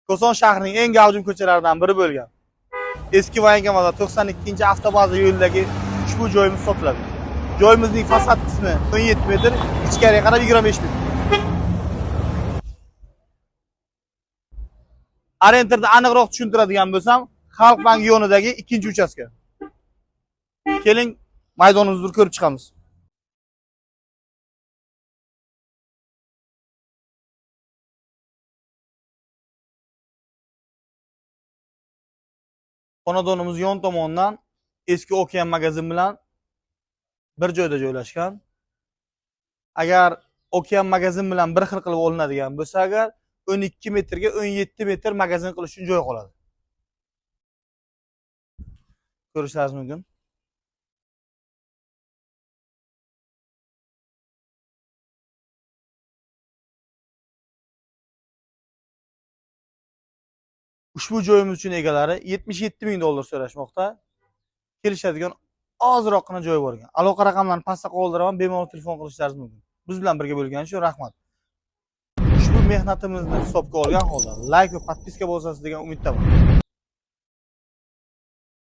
Koson shahrining eng gavjum ko'chalaridan biri bo'lgan eski voyankomat 92-avtobaza yo'lidagi ushbu joyimiz sotiladi. Joyimizning fasad qismi 17 metr, ichkariga qarab 25 metr. Orientirni aniqroq tushuntiradigan bo'lsam, Xalq banki yonidagi 2-uchastka. Keling, maydonimizni bir ko'rib chiqamiz. Xonadonimiz yon tomonidan eski Okean magazin bilan bir joyda joylashgan. Agar Okean magazin bilan bir xil qilib olinadigan bo'lsa, agar 12 metrga 17 metr magazin qilish uchun joy qoladi. Ko'rishingiz mumkin. Ushbu joyimiz uchun egalari 77 ming dollar so'rashmoqda. Kelishadigan ozroqgina joy bor ekan. Aloqa raqamlarini pastda qoldiraman, bemalol telefon qilishingiz mumkin. Biz bilan birga bo'lganingiz uchun rahmat. Ushbu mehnatimizni hisobga olgan holda like va podpiska bo'lsangiz degan umiddaman.